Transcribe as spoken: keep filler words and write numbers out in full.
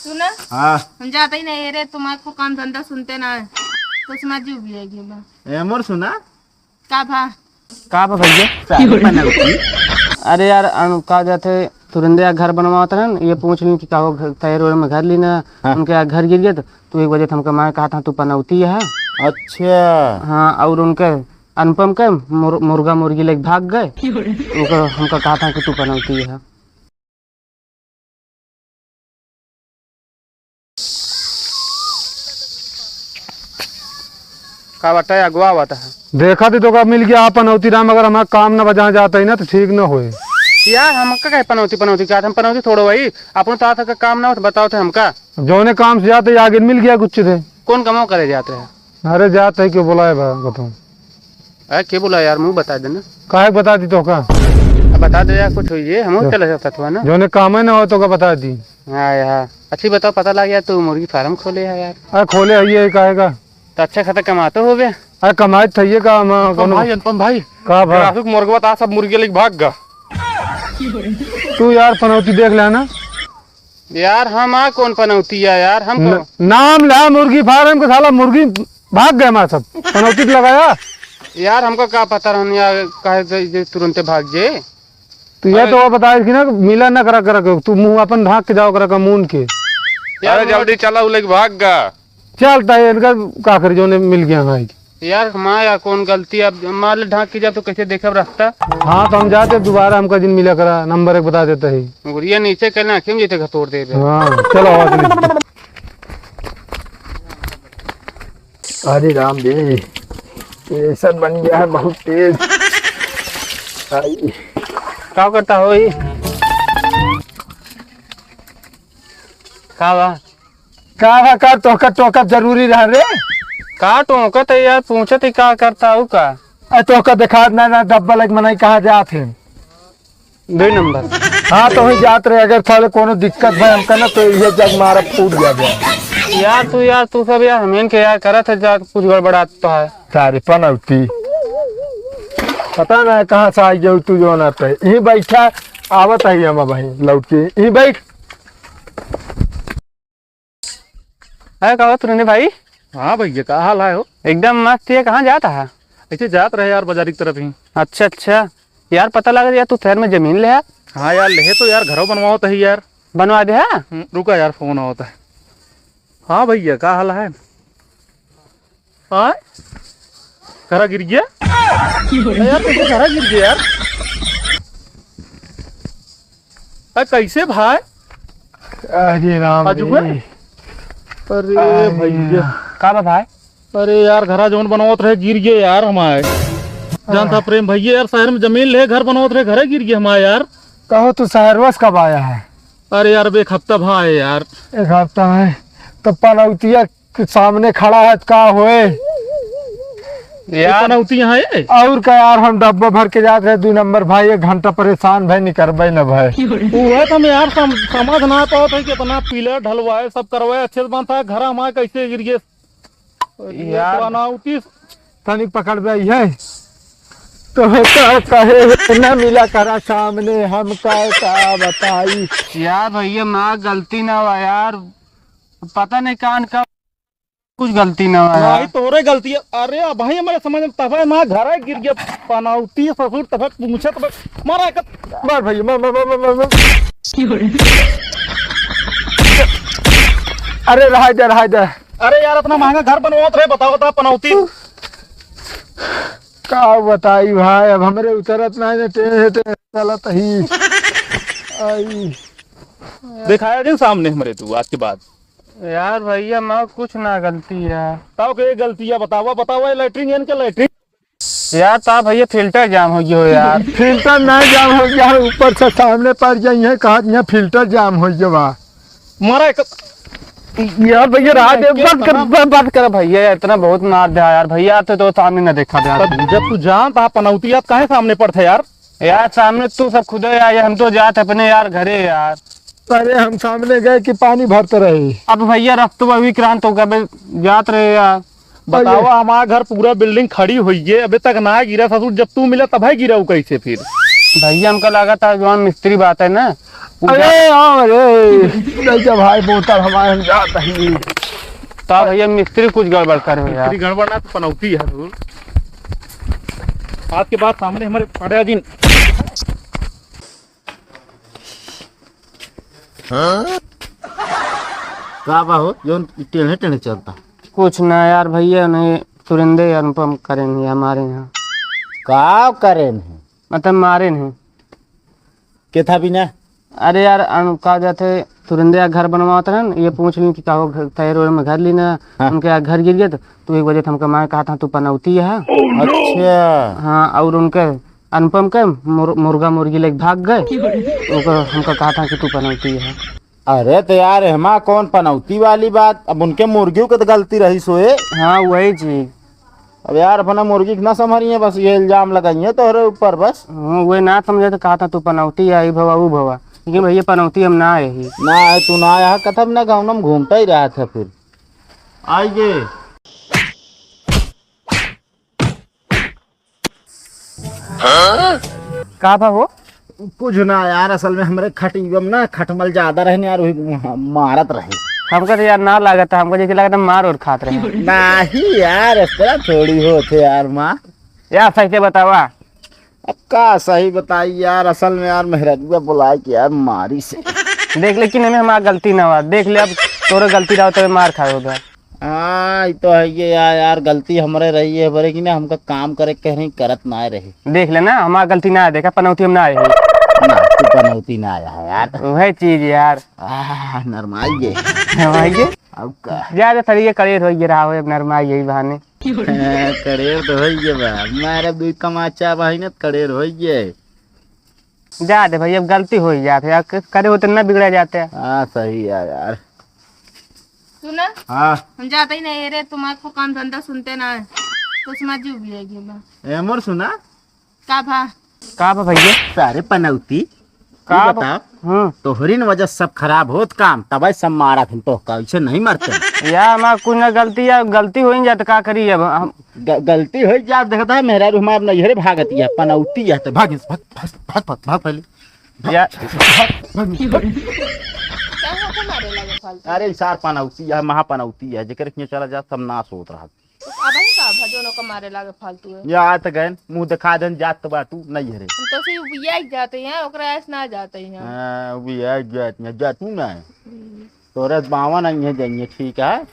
सुना? हाँ। हम जाते ही नहीं रे, तुम्हारे को काम धंधा सुनते ना है, तो उसमें जीव भी है। ए मोर सुना। का भा? का भा भैया? सारी पनौती। अरे यार, अन-, का जाते तुरंते यार घर बनवावत रहन, ये पूछ ली कि का हो घर, तैयार वैयार में घर ली ना, हाँ। उनके यार घर गिर गए, तो तू एक बजे हमका मार कहा था, तू पनौती है। अच्छा। हाँ, और उनके अनुपम के मुर-, मुर्गा मुर्गी लेके भाग गए, ओकर हमका कहा था कि तू पनौती है। का बाटे, अगवा आवत है। देखा थी तो का मिल गया पनौती राम, अगर हमारा काम ना बजाए जाता ही ना तो ठीक ना होए। यार हमका कहे पनौती पनौती, क्या हम पनौती थोड़ो वही, अपन तो आता का काम ना हो तो बताओ थे हमका। जौने काम से जाते आगे मिल गया कुछ थे। कौन कमाओ करे जाते हैं? अरे जाते ही क्यों बुलाए बा बताओ। अरे के बोला यार, मुँह बता देना। काहे के बता दी तो का? अब बता दे यार, कुछ होइए, हम जो चले जाता था ना। जौने काम है ना हो तो का बता दी। हाँ यार, अच्छी बताओ, पता लग गया तू मुर्गी फार्म खोले है यार। अरे खोले है ये काहे का? तो अच्छा खासा कमाते हो बे। अरे कमाए तो ये का हम अनुपम कोनो भाई, अनुपम भाई। का भाई? रासुक मुर्गवा ता सब मुर्गी लेके भाग गा। तू यार पनौती देख लेना। यार हम आ कौन पनौती है यार, हम न-, कौन? नाम ला मुर्गी फार्म के, साला मुर्गी भाग गए हमारे सब। पनौती पे लगाया। यार हमको का पता रहन यार, काहे से जे तुरंते भाग जे। तू ये अरे तो बता कि ना मिला ना करा, करा के तू मुंह अपन ढांक के जाओ करा का मुंह के। यार अरे जल्दी चला, उ लेके भाग गा। चलता है इनका, का करी जोने मिल गया है। यार माँ यार कौन गलती, अब मान ले ढांक के जा तो कैसे देखब रास्ता? हाँ तो हम जाते दोबारा, हमका जिन मिला करा, नंबर एक बता देता है। गुड़िया नीचे कर ना, आँखें में जैसे घतोड़ दे बे। हाँ चलो आवाज नहीं। अरे राम रे, प्रेशर बन गया है बहुत तेज। आई। का करता हो ई? का बा? का बा, का टोका, टोका जरूरी रहा रे? का टोका तो यार पूछत ही का करता हूँ का? अरे तोहका देखात ना, ना डब्बा लग मनई कहाँ जात है? दुई नंबर। हाँ, तो वहीं जात रहे, अगर थाले कोनो दिक्कत भय हमका ना, तो ये जग मारा फूट गया बे। यार तू, यार तू सब यार हमेन के यार करत है, जा कुछ गड़बड़ात तो है। सारे पनौती। पता ना कहाँ से आई जाऊ तू जो ना पे। यहीं बैठा, आवत है हम वहीं लौट के। यहीं बैठ। अरे का हो तुरंते भाई? हाँ भैया, का हाल है हो? एकदम मस्त है। कहाँ जात है? ऐसे जात रहे यार बाजारी की तरफ ही। अच्छा अच्छा। यार पता लगा यार तू शहर में जमीन ले है? हाँ यार, ले तो यार घरों बनवावत ही यार। बनवा दे है? हम्म, रुका यार, फोन आवत है। हाँ भैया, का हाल है? हाँ? घरा गिर गया? अरे यार, कैसे घरा गिर गया यार? अरे कैसे भाई? अरे राम आज रे। हुआ? अरे अरे भैया। का बा भाई? अरे यार, घरा जौन बनावत रहे, गिर गए यार हमारे। जानता प्रेम भैया यार, शहर में जमीन ले, घर बनावत रहे, घरे गिर गए हमारे यार। कहो, तू शहरवा से कब आया है? अरे यार, अब एक हफ्ता भा है यार। एक हफ्ता है, तो पनौतिया के सामने खड़ा है, तो का होए? ये यार पनौती यहाँ है? और का यार, हम डब्बा भर के जात रहे, दुई नंबर भाई, एक घंटा परेशान भाई, निकरबे न भाई। वो है तो हम यार सम-, समझ ना पावत है कि इतना पिलर ढलवाए, सब करवाए, अच्छे से बनता है, घर हमारा कैसे गिर गए? यार। पनौती तनिक पकड़ बे है। तो का कहे ना मिला करा सामने, हम का, का बताई? यार भैया, माँ गलती ना हुआ यार, पता नहीं कान का कुछ गलती ना हुआ यार। नहीं, तोरे गलती है। अरे अब भाई हमारे समझ में तबे माँ घर गिर गया, पनौती ससुर तबे पूछे तबे मारा एक बार भैया, मार, मार, मार। अरे रहा दे, रहा दे। अरे यार, इतना महंगा घर बनवावत रहे, बताओ, बताओ, पनौती। का बताई भाई, अब हमरे उतरत ना है, टे-, टे-, चलत ही। आई। दिखाया जिन सामने हमरे तू आज के बाद। यार भैया, मैं कुछ ना गलती है। बताओ के गलती है, बतावा, बतावा, ये लैट्रिन, इनके लैट्रिन। यार, ता भैया, फिल्टर जाम हो गयो यार। फिल्टर ना जाम हो गया, ऊपर से सामने पड़ जाई है, कहा यहाँ फिल्टर जाम हो गया बा। मारा एक यार भैया, रहा दे, के बात कर, कहा? बा-, बात कर भैया, इतना बहुत मार दिया यार। भैया, तो, तो सामने ना देखा था यार। तब जब तू जानता पनौती, आप काहे सामने पड़ते यार? यार, सामने तू सब खुद ही आ, हम तो जात अपने यार घरे यार। अरे, हम सामने गए कि पानी भरते रहे। अब भैया, रख तो अभी क्रांत हो गए, जात रहे यार। बताओ, हमारा घर पूरा बिल्डिंग खड़ी हुई है, अभी तक ना गिरा ससुर, जब तू मिला तब है गिरा, वो कैसे फिर? भैया, हमका लगा था जौन मिस्त्री बात है ना, अरे, आओ रे। नहीं जा भाई, बोतल हमारे, हम जात ही। तो भैया, मिस्त्री कुछ गड़बड़ करे हो यार। मिस्त्री गड़बड़ ना, तो पनौती है जरूर। आज के बाद सामने हमारे पड़े दिन। का बा हो, जौन टेढ़े टेढ़े चलता? कुछ ना यार भैया, नहीं तुरिंदे अनुपम करेन ही हमारे यहाँ। का करेन ही? मतलब मारेन ही। के था बिना? अरे यार, अन-, का जाते तुरिंदे घर बनवावत रहन, ये पूछ ली कि का हो, तैयार में घर ली ना, हाँ। उनके यहाँ घर गिर गए, तो तू एक बजे तो हमका मार कहा था, तू पनौती है। अच्छा। हाँ, और उनके अनुपम के मुर-, मुर्गा मुर्गी लेके भाग गए। ओकर हमका कहा था कि तू पनौती है। अरे तो यार, एमा कौन पनौती वाली बात, अब उनके मुर्गियों के तो गलती रही सोए। हाँ, वही चीज। अब यार, अपना मुर्गी के ना संभरिए, बस ये इल्जाम लगाइए तोहरे ऊपर बस। हाँ, वही ना समझे तो कहा था तू पनौती है, ई भवा, ऊ भवा। लेकिन भैया, पनौती हम ना आए ही। ना आए, तू ना आया, कथम ना गाँव में घूमता ही रहा था फिर। आइए। का भा हो? कुछ ना यार, असल में हमरे खटीबम ना खटमल ज्यादा रहने यार, वही मारत रहे। हमका तो यार ना लागत है, हमका जैसे लागत है मार और खात रहे। नहीं यार, इस तरह थोड़ी होते यार माँ। यार सही से बतावा। अब का सही बताई यार, असल में यार मेहररुआ बुलाए के यार मारी से। देख, लेकिन एमे हमार गलती ना हुआ। देख ले, अब तोरे गलती रहा तबे मार खाए होगा। हाँ, ई तो है ये यार, यार, गलती हमरे रही है, बरे की ना, हमका काम करे के कह रही, करत ना रही। देख ले ना, हमार गलती ना है, देखा, पनौती हम ना आए हैं। ना, तू पनौती ना आया है यार। वही चीज यार। आह, नरमाई गे। नरमाई गे? अब का? जा दे, थोड़ी ये कड़ेर हो ये रहा हो, अब नरमाई यही बहाने। कड़ेर तो होई गे बा। मारे दुई कमाचा भाई ने कड़ेर होई गे। जा दे भाई, अब गलती होई जात है, अब क-, करे होते ना बिगड़ा जाते। हाँ, सही है यार। सुना? हाँ। हम जाते ही नहीं रे, तुम्हारे को काम धंधा सुनते ना है, तो समझ भी है ये बात। ए, मोर सुना? का भा? का भा भैया? सारे पनौती, का तू बा-, बता, हम्म। तोहरी न वजह सब खराब होत काम, तबे सब मारत हम तोहका, ऐसे नहीं मरते। यार, हमार कुछ ना गलती, या गलती हो ही जात, का करी अब हम? ग-, गलती हो जात, देखता है, मेहरारू हमार अब नैहरे भागत या, पनौती या, तो भाग, भाग, भाग, भाग, भाग पहले। भाग, या- भाग, भाग, भाग। काहे को मारे लगे फालतू? अरे, ई सार पनौती है, महा पनौती है, जेकर के चला जात, सब नाश होत रहा। तो अब ही का भा, जोनो को मारे लागे फालतू है। या आ त गए, मुंह दिखा देन, जात तो बाटू नैहरे। हम तो सिर्फ बिया ही जाते हैं, ओकरा ऐस ना जाते हैं। हाँ, बिया जात ना, जातू ना है। हम्म। तोरे बावन आई है जाइए, ठीक है?